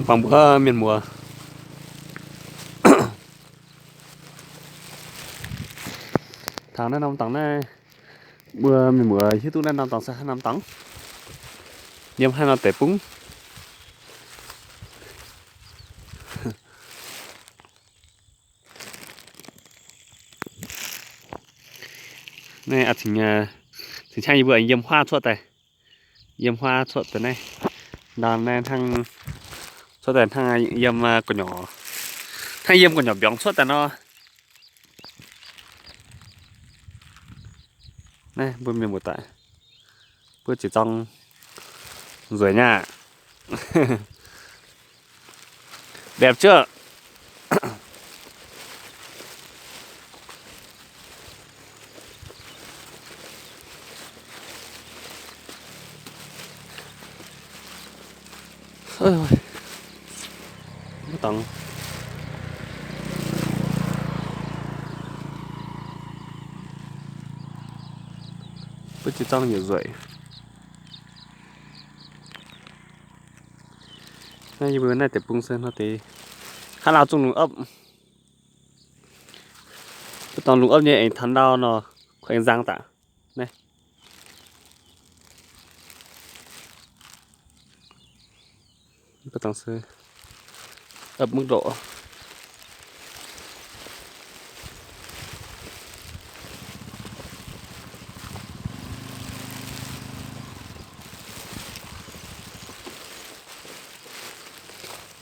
Bangc mbuo mienh muoz, taux naaiv norm dorngx naaiv, mbuo mienh muoz hiuv duqv naaiv norm dorngx se haaix norm dorngx, yiem haaix norm deic-bung. Naaiv a'cingx, cingx qangv yie mbuo yiem huaav cuotv daaih, yiem huaav cuotv daaih naaiv, ndau naaiv hnangv, cuotv daaih hnangv yiem gu'nyuoz, hnangv yiem gu'nyuoz mbiorngz cuotv daaih nor. Naaiv mbuo mienh muoz-doic, mbuo jiez zorng nzueic nyei aqv. Depc jienv. Mbuo jiez zorng nzueic. Naaiv yie mbuo naaiv deic-bung se hnoi deix haaix lauh zungv lungh opv. Mbuo dorngx lungh opv nyei aengx taux ndau nor, kuv aengx nzang daaih. Naaiv mbuo dorngx se opv mv ndoqc.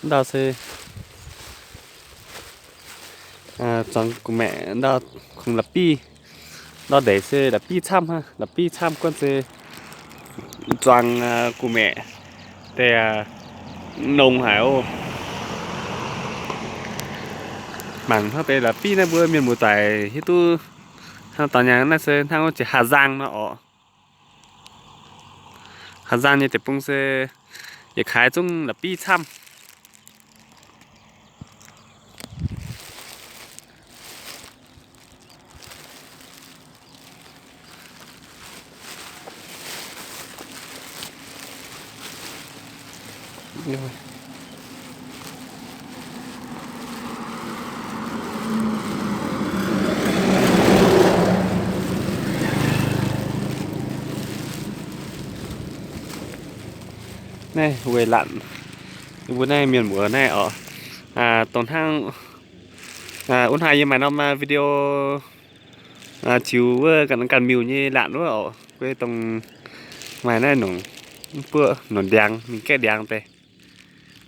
Ndau se zuangx gu'maeqc ndau, kungx la'biv. Ndau ndeic se la'biv camv hnangv, la'biv camv guonv se zuangx gu'maeqc deix nongx haic oc. Mangc hnangv deix la'biv naaiv mbuo mienh muoz-doic hiuv duqv hnangv dorngx nyaanh naaiv se hnangv jiex Hà Giang nor oc. Hà Giang nyei deic-bung se yietc kaaix zungv la'biv camv. Naaiv weic laatc, yie mbuo naaiv mienh muoz naaiv oc, dongh hnangv wuov hnoi yie maaih norm video ziux wuov ganh miuc nyei laatc wuov oc, guei dongh maaih naaiv nongc, mv buoqv nongc ndiangx, mingh gaeqv ndiangx deix.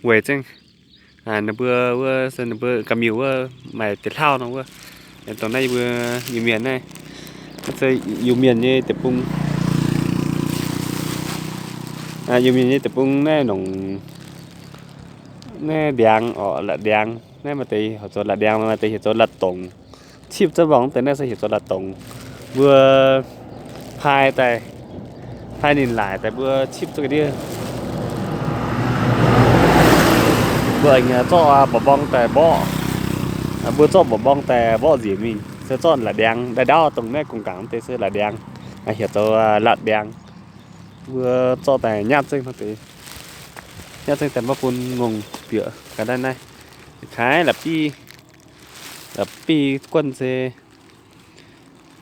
Weic zengv ninh mbuo wuov se ninh mbuo ganh miuc wuov maaih deix hlauv nor wuov, dongh naaiv yie mbuo Iu-Mienh naaiv, se Iu-Mienh nyei deic-bung. Iu-Mienh nyei deic-bung naaiv nongc, naaiv ndiangx oc, latc ndiangx. Naaiv maaih deix heuc zoux latc ndiangx, maaih deix heuc zoux latc dongc. Cipv zunv mborngx deix naaiv se heuc zoux latc dongc. Mbuo pai daaih, pai ninh laaic daaih mbuo cipv zunv ga'ndiev. Mbuo zorqv mba'mbong daaih mborqv, mbuo zorqv mba'mbong daaih mborqv njiec mingh se zorqv latc ndiangx. Ndaaih ndaauv dongh naaiv gong-gaangc deix se latc ndiangx, heuc zoux latc ndiangx. Mbuo zorqv daaih nyatv zengv hnangv deix, nyatv zengv daaih maiv bun ngongh bieqc ga'naaiv naaiv. Kaaix la'biv, la'biv guonv se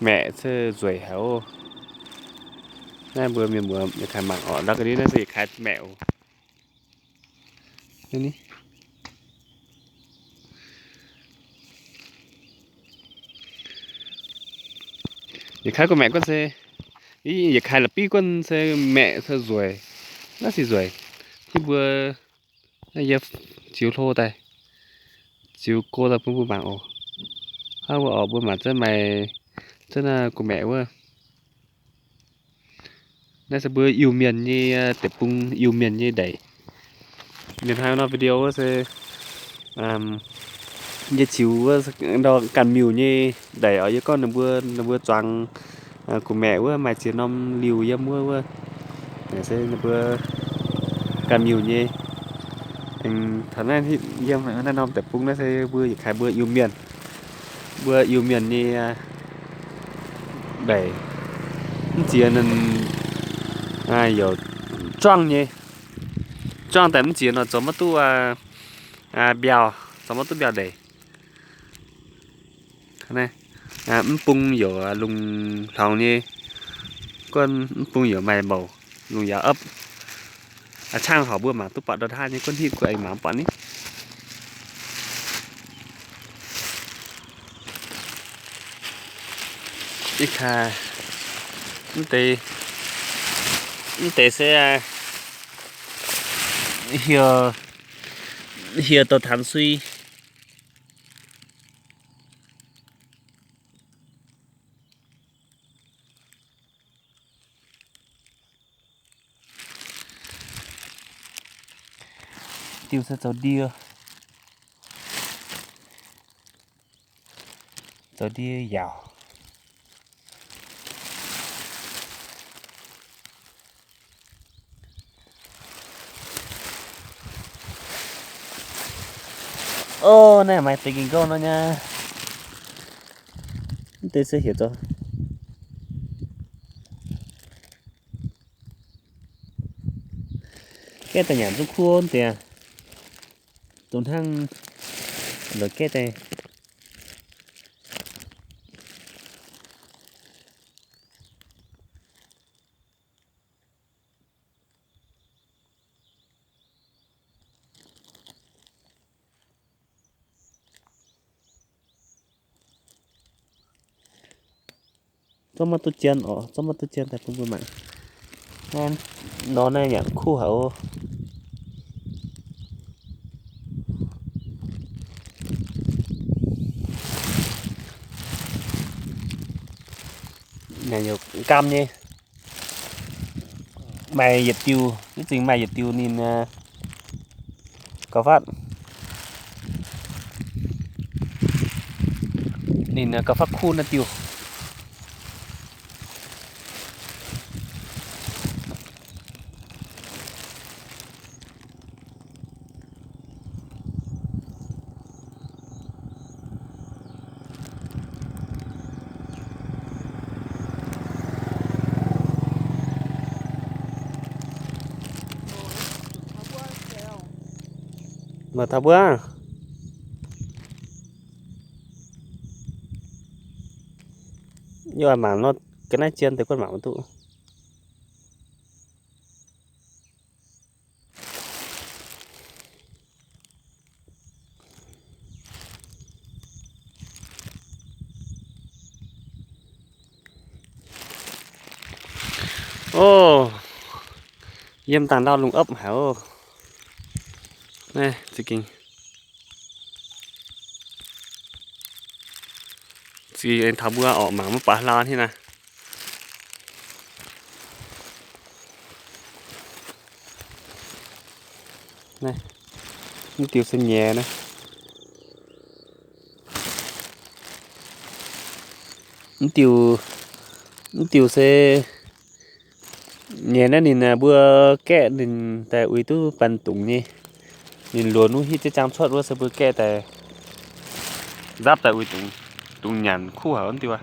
maeqc se nzueic haic oc. Naaiv mbuo mienh muoz yietc kaaix mangc oc, ndau ga'ndiev naaiv se yietc kaaix maeqc oc. Yietc kaaix gu'maeqc guonv se, yietc kaaix la'biv guonv se maeqc se nzueic, naaiv se nzueic. Yie mbuo, yie ziux hlo daaih, ziux go daaih bun mbuo mangc oc. Hnangv wuov oc, mbuo mangc zunv maaih zunv gu'maeqc wuov. Naaiv se mbuo Iu-Mienh nyei deic-bung, Iu-Mienh nyei ndeic. Mienh hnangv nor video wuov se yie ziux wuov ganh miuc nyei ndeic oc. Yie gorngv ninh mbuo, ninh mbuo zuangx gu'maeqc wuov maaih ziex norm liuh yiem wuov, wuov se ninh mbuo ganh miuc nyei. Taux naaiv yiem naaiv norm deic-bung naaiv se mbuo yietc kaaix mbuo Iu-Mienh, mbuo Iu-Mienh nyei ndeic. Mv ziex ninh youc juangv nyei, juangv daaih mv ziex nor zoux maiv duqv mbiauh, zoux maiv duqv mbiauh ndeic. Mv bung youc lungh hlongx nyei, guanh mv bung youc maaih mbouc lungh yaauc opv. A'cangh horc mbuo mangc duqv buatc ndortv haav nyei guanh hitv guanh aengx mangc buatc ni. Ih kaax, mv deix, mv deix se hieh, hieh douh tanx sui. Diuh se zoux ndie, zoux ndie yaauc. Ov, naaiv maaih deix ging gouv nor nyei. Mv deix se heuc zoux gaeqv daaih nyanc zungv kuv deix, dongh hnangv lorz gaeqv daaih. Zorqv maiv duqv jien oc, zorqv maiv duqv jien daaih bun mbuo mangc. Nor naaiv nyanc kuv haic oc. Nyanc yaac nqaam nyei. Maaih yietc diuh, ih zingh maaih yietc diuh ninh gauh fatv. Ninh gauh fatv kuv naaiv diuh. Mangc taux mbuo. Yie mangc nor ga'naaiv jien deix guanh mangc maiv duqv. Ov, yiem dangh ndau lungh opv haic oc. Naaiv za'gengh, za'gengh aengx taux mbuo orqc, mangc maiv baac hlauv hnangv naaiv. Naaiv, mv diuh se nyei naaiv. Mv diuh, mv diuh se nyei naaiv ninh mbuo gaeqv ninh daaih uix duqv banh dungz nyei. Ninh luoqc nuqv hitv jienv jaang cuotv wuov se mbuo gaeqv daaih nzapv daaih uix dungz, dungz nyanc kuv haic wuov diuh.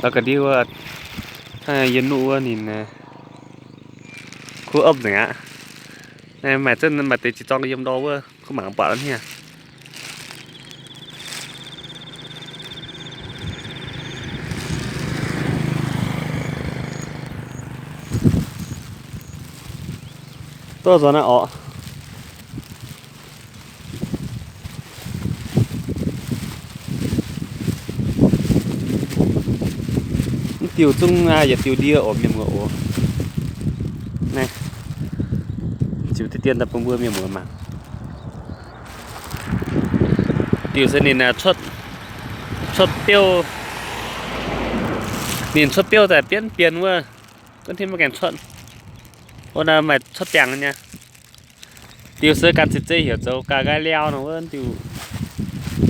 La'ga'ndiev wuov, yie nuqv wuov ninh kuv opv nzengc aqv. Maaih zunv maaih deix jiex zorng yiem ndor wuov, kuv mangc buatc hniev. Duqv nzuonx naaiv orqc. Mv diuh zungv yietc diuh ndie oc, mienh muoz oc. Naaiv ziux deix dien daaih bun mbuo mienh muoz mangc. Diuh se ninh cuotv, cuotv biouv, ninh cuotv biouv daaih bienv bien wuov, gunv hnamv maiv gaengh cuotv. Wuov naaiv maaih cuotv biangh nyei. Diuh se ganh ceix zei heuc zoux ga'nqaai liaau nor wuov diuh.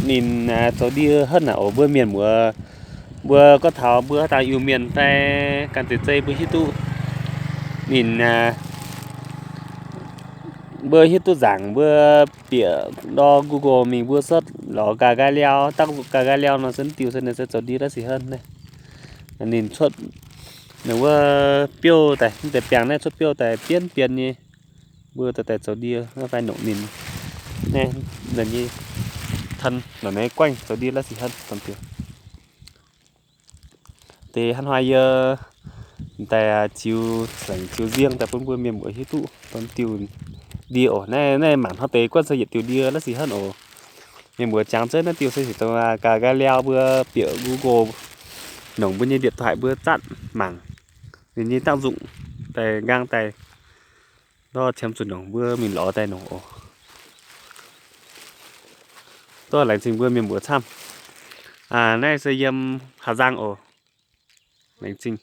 Ninh zoux ndie henv naaic oc, mbuo mienh muoz, mbuo gorngv taux mbuo haaix dauh Iu-Mienh fai ganh ceix zei mbuo hiuv duqv. Ninh, mbuo hiuv duqv nzaangc, mbuo bieqc ndor Google mingh mbuo search lorz ga'nqaai liaau, dangv ga'nqaai liaau nor se diuh se ninh se zoux ndie daaih sic henv naaiv. Ninh cuotv, Naaiv wuov biouv daaih, mv deix biangh naaiv cuotv biouv daaih bienv bienv nyei, mbuo daaih daaih zoux ndie fai nongc ninh. Naaiv nyei tan lorqc, naaiv guaengv zoux ndie la'sic hnangv deix. Hnangv haaix yie daaih ziux laengz ziux nziang daaih bun mbuo mienh muoz hiuv duqv dongh diuh ndie oc. Naaiv, naaiv mangc hnangv deix guanh se yietc diuh ndie la'sic hnangv oc. Mienh muoz jangx zengv naaiv diuh se sic dongh ga'nqaai liaau mbuo bieqc Google nongc mbuo nyei điện thoại mbuo zatv mangc ninh nyei tác dụng daaih nqaang daaih, ndortv qiemx zuqc nongc mbuo mingh lorz daaih nongc oc. Ndortv laengz zingh mbuo mienh muoz camv. Naaiv se yiem Hà Giang oc. Laengz zingh.